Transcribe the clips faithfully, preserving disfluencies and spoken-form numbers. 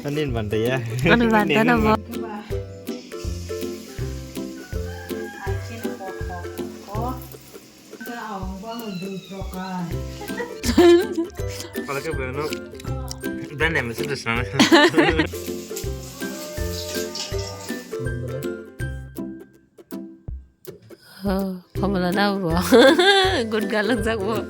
Anin banta ya. Ani banta na bo. Pala ke bueno. Dan ya mesti terus nama. Oh, kamu lah tahu bo. Good galak jak bo.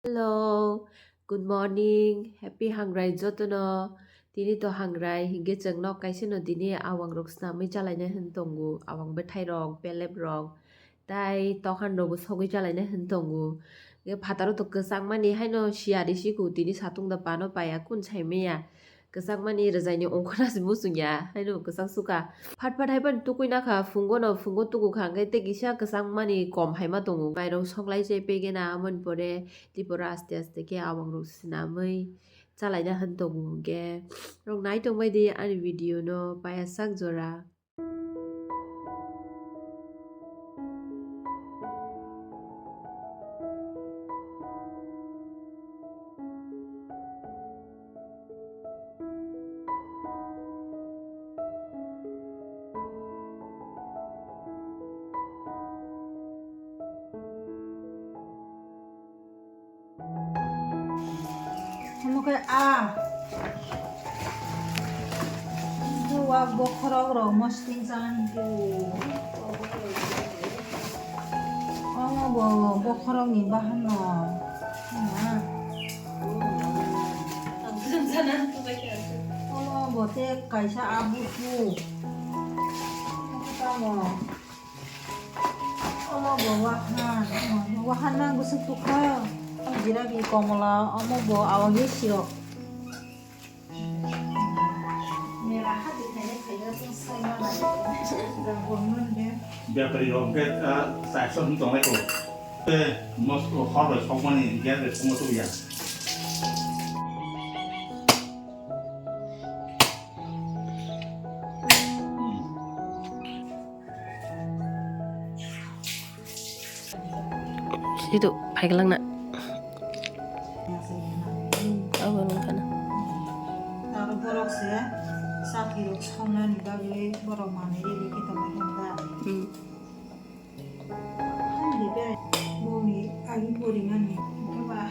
Hello, good morning, happy hangrai jotono. Tini to hangrai, hingke chwng nok kaisa no dini awang rok swnamwi chalaina hin tongo, awang bwthai rok, belep rok, tai tokhan rok bo sogwi chalaina hin tongo. Hingke phataro to kwchangmani haino siyari siku tini satung da pano paya kun sai maya. Kwchangmani rwjaini ongkhorna se muchung ya, haino kwchang suka. Phat phat hai phano tukui nakha, phungo no phungo tuku kha, hingke tei kisa kwchangmani kom hai ma tongo. Mairok soklai chai pegena, amoni pore tei pore aste aste khe awang rok swnamwi chalaina hin tongo. Hingke rok nai tongbai di ani video no paya sak jora. Omo khe a. Wa bokhorok rok mosting chan tu. Omo bo bokhorok ni bahan no. Omo bo te kaisa abu tu. Tamo. Omo bo wahan, omo wahan nang bwswk tukha. Jirabi komola, omo bo awangwi sirok. Biyapari rok hwnkhe, ah, chaikhe wng tonglai kho. Tei mosto hor bai sokmani, gas bai sokma tubuya. Situ, phaiklang na. Abo nung khana. Aro borok se chakri rok songnani bagwi borok manwi ready khe tongwi kha da. Hmm. Boni agi porimani. Ba.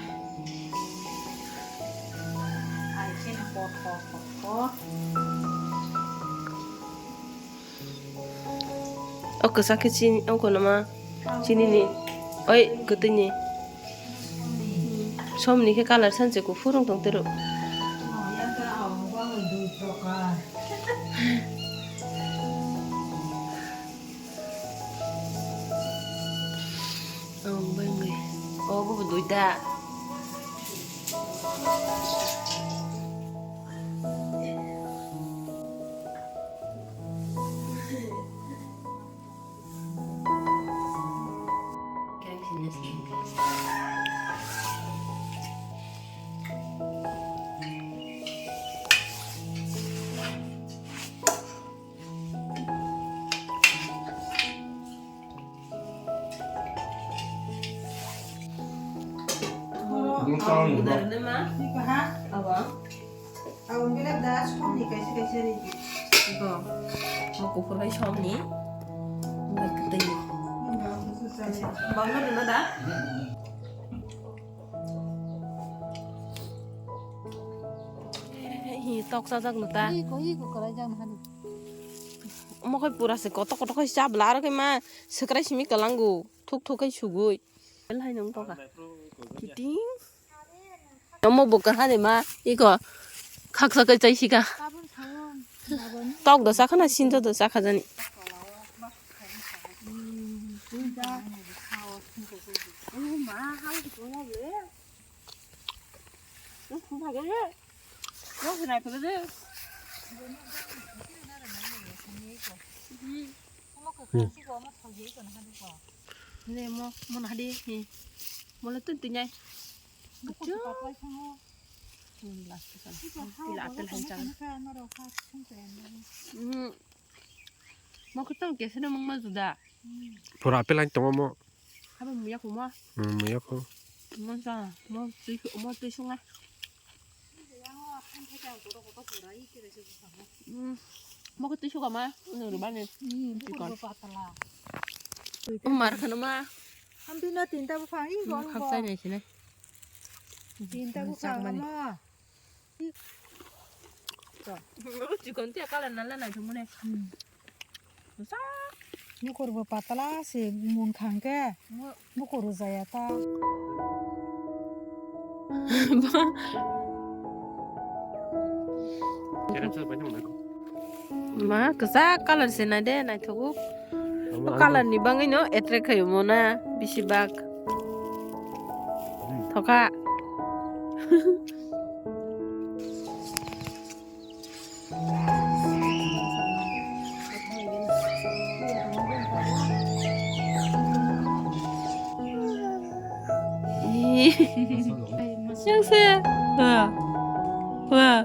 Ai kheno kok, kok, kok, kok. O kwchak khe chini, o kono ma chini ni, oi kwtwi ni. Som ni khe colour sanse kuphur wng tong tero. Ang bai bai. O bo duita. Abo. Abo bile da somni kaisa kaisa ri. Iko. Mo kuphur bai somni. Mo kwtwi. Bangma dino da? Hi tok chajak no ta. Iko, iko kwrai jak no hani. Omo khai pura se kotor kotor khai chabla aro khai ma swkrai simi kwlango. Thuk thuk khai sugui. Belhai nung toka. Kiting. Omo bo kaha de ma. Iko. Khaksa kai chai sika. Tok do sakha na sinjo do sakha jani. Ne mo, mo na di, ni. Mo le tun tunyai. Kuchu. Ni last sana. Pila apel hancang. Hmm. Mo khutang kesa na mang ma juda. Pura apel hancang mo. Haba muya ko mo. Hmm, muya ko. Mo sa, mo tui, mo tui sunga. Hmm. Moko twi suka ma, nung rwbani. Hmm, chikon. Bukur bo patala. Umar khano ma. Hampi no tinta buphang, ih, hmm, gong khakchai bo. Nai sinai. Tinta hmm, buphang chakmani. Amo. Chikon tiya colour nala naithokmani. Hmm. Busa. Bukur bo patala se mun khang khe. Mo- Bukur rwjaya ta. Ma, kwchak colour se nai de, naithogo. O colour ni bagwi no attract khaio mo na, bisi bak. Thoka. Yang se. Wah. Wah.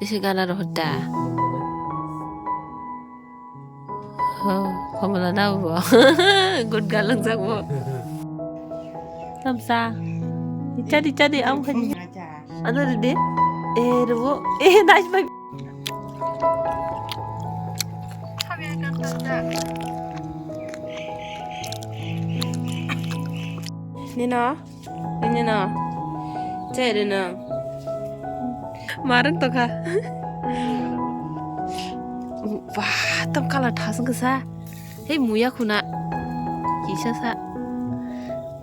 Isi gana rohor da. Oh, Komla na bo. Good girl langjak bo. Tamsa. Ichadi, ichadi, am khaji. Ano de. Eh, rubo. Eh, nice, bye. Nino. Ini no. Chere no. Marang to kha. Wah, tam colour thasung kasa. Hei muya khuna. Kisa sa.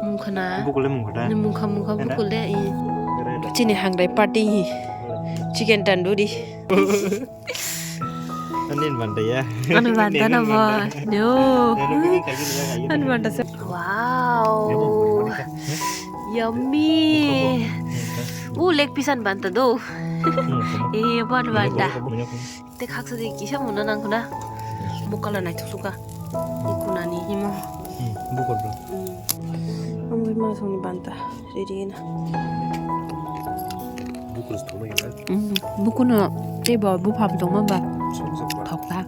Mung khana. Bukule mung khata. Ni mung kha, mung kha bukule. Chini hangdai party. Chicken tandoori. Ani banta ya. Ani banta na mo. Yo. Ani banta se. Wow. Yummy. U leg piece ani banta do. Eh, ani banta. Te khaksa de kisa muna nang khuna. Mukala nai thuk suka. Kunani himo. Bukol bro. Amoi ma songni banta. Ready na. Buku se thoma gina. Mm, buku no tei bo buphang tongma ba. Sok sok ba. Thok ta.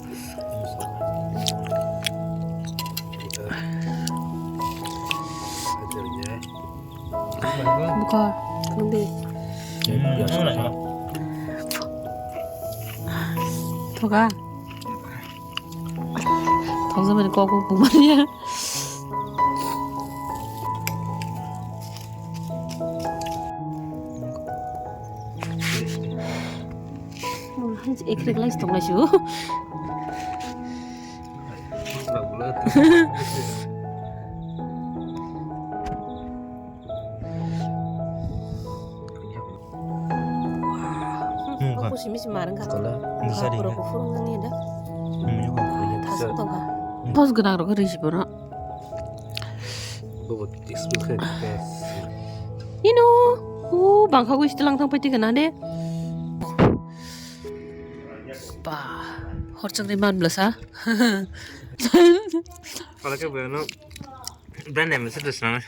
Buka, nungbi. Thoka. Thokjamani kok bumani ya. Ekreklai tonglai su. Nungkha. Aku simi simi marang kha. Kola, nungkha sari. Pura kufur nang ni da. Nungkha. Thasuk tongkha. Thos gwnang rok risi bono. Bobo, explain khe. Ino, o bangkha gwi stilang thang paiti gwnang de. Ba, horchak ni man blasa. Pala khe boyano. Brand name se dusna.